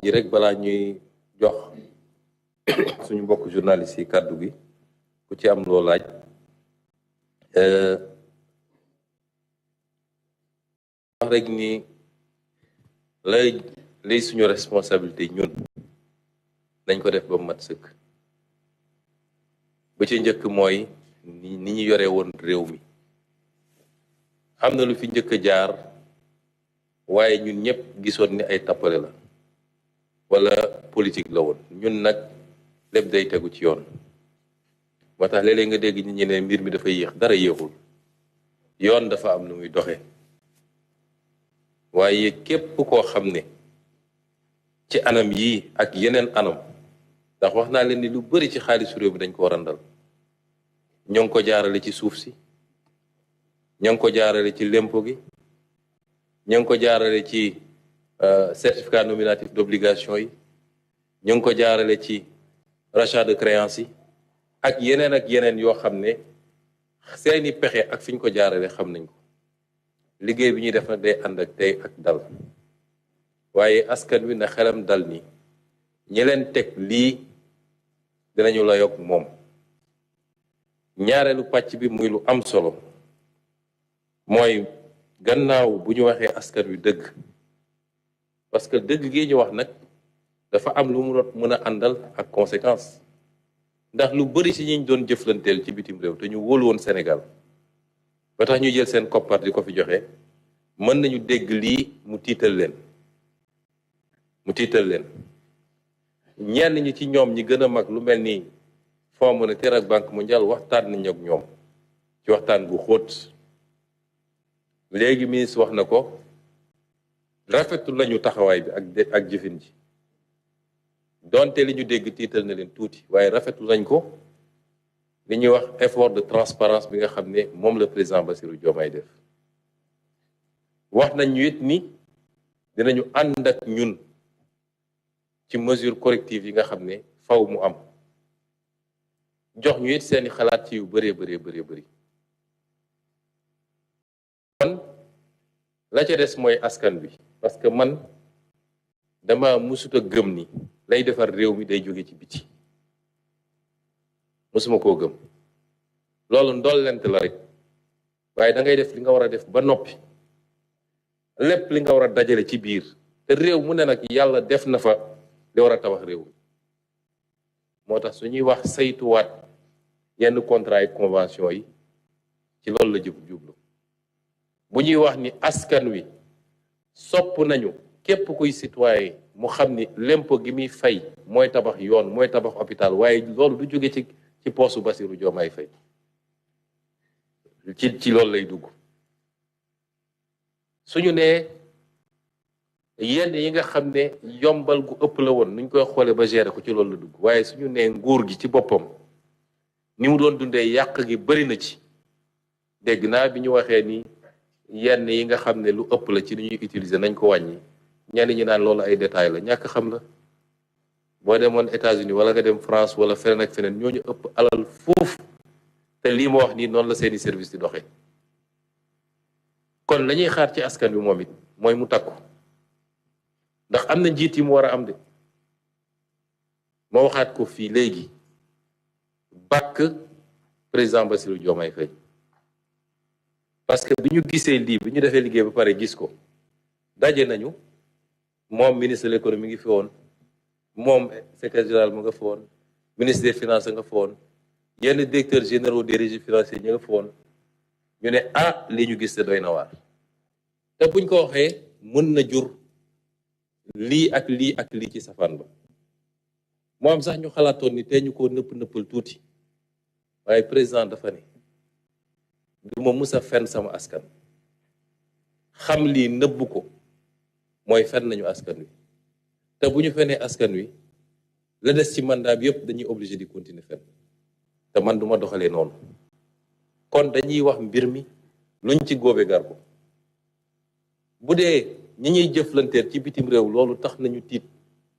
ji rek balaa ñuy jox suñu mbokk journaliste yi kàddu gi ku ci am loo laaj wax rek ni lay suñu responsabilité ñun nañ ko def ba mat sëkk. ba ci njëkk mooy ni ñu yore woon réew mi am na lu fi njëkk a jaar waaye ñun ñëpp gisoon ni ay tappale la wala politique la woon. ñun nag lépp day tegu ci yoon moo tax léeg-léeg nga dégg nit ñi ne mbir mi dafa yéex. dara yéexul, yoon dafa am nu muy doxe. waaye képp koo xam ne ci anam yii ak yeneen anam, ndax wax naa leen ni lu bari ci xaalisu réew mi dañ ko randal. ñoo ngi ko jaarale ci suuf si, ñoo ngi ko jaarale ci lempo gi, ñoo ngi ko jaarale ci certificat nominatif d'obligation yi, ñoo ngi ko jaarale ci rachat de créance yi ak yeneen yoo xam ne seeni pexe ak fi ñu ko jaarale xam nañ ko. liggéey bi ñuy def nag day ànd ak tey ak dal, waaye askan wi na xelam dal ni ñi leen teg lii dinañu la yokk moom. ñaareelu pàcc bi muy lu am solo mooy gannaaw bu ñu waxee askan wi dëgg, parce que dëgg gi ñu wax nag dafa am lu mu mën a àndal ak conséquence. ndax lu bari ci ñiñ doon jëflanteel ci bitim réew te ñu wóolu woon Sénégal ba tax ñu jël seen koppar di ko fi joxe, mën nañu dégg lii mu tiital leen. ñenn ñi ci ñoom ñi gën a mag lu mel ni Fonds monétaire ak Banque mondiale waxtaan nañu ak ñoom ci waxtaan bu xóot. léegi ministre wax na ko, rafetul nañu taxawaay bi ak jëfin ji, donte li ñu dégg tiital na leen tuuti, waaye rafetul nañ ko. li ñuy wax effort de transparence bi nga xam ne moom la président Bassirou Diomaye def. wax nañ ñu it ni dinañu ànd ak ñun ci mesure corrective yi nga xam ne faw mu am. jox ñu it seeni xalaat ci yu bëree bëri. kon la ca des mooy askan bi, parce que man dama mësut a gëm ni lay defar réew mi day jóge ci biti. mësuma koo gëm. loolu ndollent la rek, waaye da ngay def li nga war a def ba noppi, lépp li nga war a dajale ci biir. te réew mu ne nag yàlla def na fa li war a tabax réew mi. moo tax su ñuy wax saytuwaat yenn contrat et convention yi ci loolu la jublu. bu ñuy wax ni askan wi sopp nañu képp kuy citoyen mu xam ni lempo gi muy fay mooy tabax yoon, mooy tabax hôpital, waaye loolu du jóge ci poosu Bassirou Diomaye Faye. ci loolu lay dugg. suñu nee yenn yi nga xam ne yombal gu ëpp la woon nuñ koy xoolee ba gérer ko, ci loolu la dugg. waaye suñu nee nguur gi ci boppam ni mu doon dundee yàq gi bari na ci. dégg naa bi ñu waxee ni yenn yi nga xam ne lu ëpp la ci li ñuy utiliser nañ ko wàññi, ñenn ñi naan loolu ay détails la. ñàkk xam la. boo demoon États-Unis wala nga dem France wala feneen ak feneen, ñooñu ëpp alal foofu. te lii ma wax nii noonu la seeni service di doxee. kon la ñuy xaar ci askan wi moom it mooy mu takku, ndax am na njiit yi mu war a am de. ma waxaat ko fii léegi, bàkk président Bassirou Diomaye Faye, parce que bi ñu gisee lii, bi ñu defee liggéey ba pare gis ko, daje nañu. moom ministre de l'économie ngi fi woon, moom secrétaire général mu nga fa woon, ministre des finances nga fa woon, yenn directeurs généraux des régimes financiers ñu nga fa woon. ñu ne li ñu gis te doy na waar. te buñ ko waxee mën na jur lii ak lii ci safaan ba. moo am sax ñu xalaatoon ni tey ñu ko nëppal tuuti, waaye président dafa ne du ma mus a fen sama askan. xam lii nëbb ko mooy fen nañu askan wi. te bu ñu fenee askan wi, la des ci mandat bi yëpp dañuy obligé di continuer fen. te man duma doxalee noonu. kon dañuy wax mbir mi luñ ci góobe gar ko. bu dee ñi ñuy jëflanteel ci bitim réew loolu tax nañu tiit,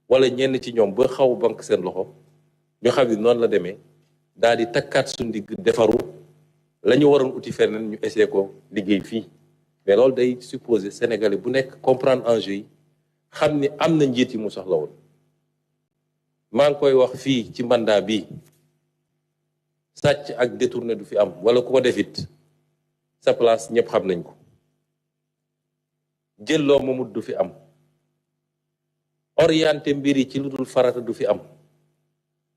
wala ñenn ci ñoom ba xaw banque seen loxo, ñu xam ni noonu la demee, daal di takkaat su ndigg defaru, la ñu waroon uti feneen ñu essayé ko liggéey fii. mais loolu day supposé Sénégalais bu nekk comprendre enjeu yi, xam ni am na njiit yi mu soxla woon maa ngi koy wax fii ci mandat bi sàcc ak détourné du fi am wala ku ko defit sa place ñëpp xam nañ ko jël loo moomut du fi am orienté mbir yi ci lu dul farata du fi am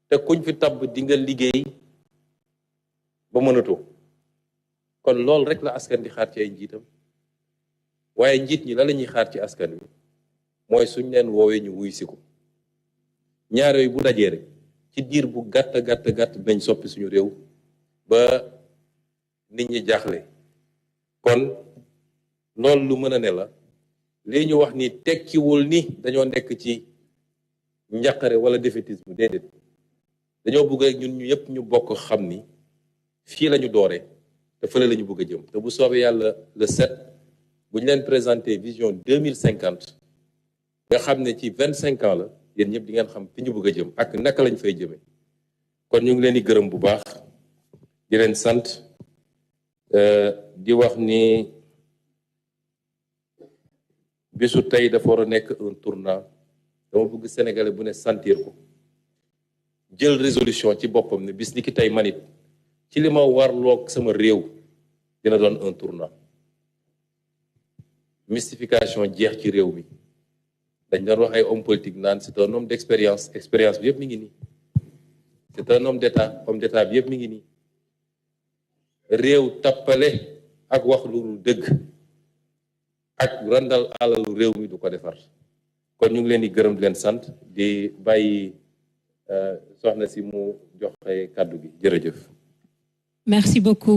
te kuñ fi tabb di nga liggéey ba mënatoo kon loolu rek la askan di xaar ci ay njiitam waaye njiit ñi la ñuy xaar ci askan wi mooy suñ leen woowee ñu wuy si ko ñaar yooyu bu dajee rek ci diir bu gàtt gàtt dinañ soppi suñu réew ba nit ñi jaaxle kon loolu lu mën a ne la lii ñu wax ni tekkiwul ni dañoo nekk ci njàqare wala défaitisme déedéet dañoo bëgg rek ñun ñu yëpp ñu bokk xam ni fii la ñu dooree te fële la ñu bëgg a jëm te bu soobee yàlla le 7 bu ñu leen présenté vision 2050 nga xam ne ci 25 ans la yéen ñëpp di ngeen xam fi ñu bëgg a jëm ak naka lañ fay jëmee kon ñu ngi leen di gërëm bu baax di leen sant di wax ni bisu tey dafa war a nekk un tournant dama bëgg sénégalais bu ne sentir ko jël résolution ci boppam ne bis ni ki tey manit ci li ma warloog sama réew dina doon un tournant mystification jeex ci réew mi dañ doon wax ay homme politique naan c'est un homme d'expérience expérience bi yëpp mi ngi nii c'est un homme d'état bi yëpp mi ngi nii réew tappale ak wax lu dëgg ak randal alalu réew mi du ko defar kon ñu ngi leen di gërëm di leen sant di bàyyi soxna si mu joxe kàddu gi jërëjëf. Merci beaucoup.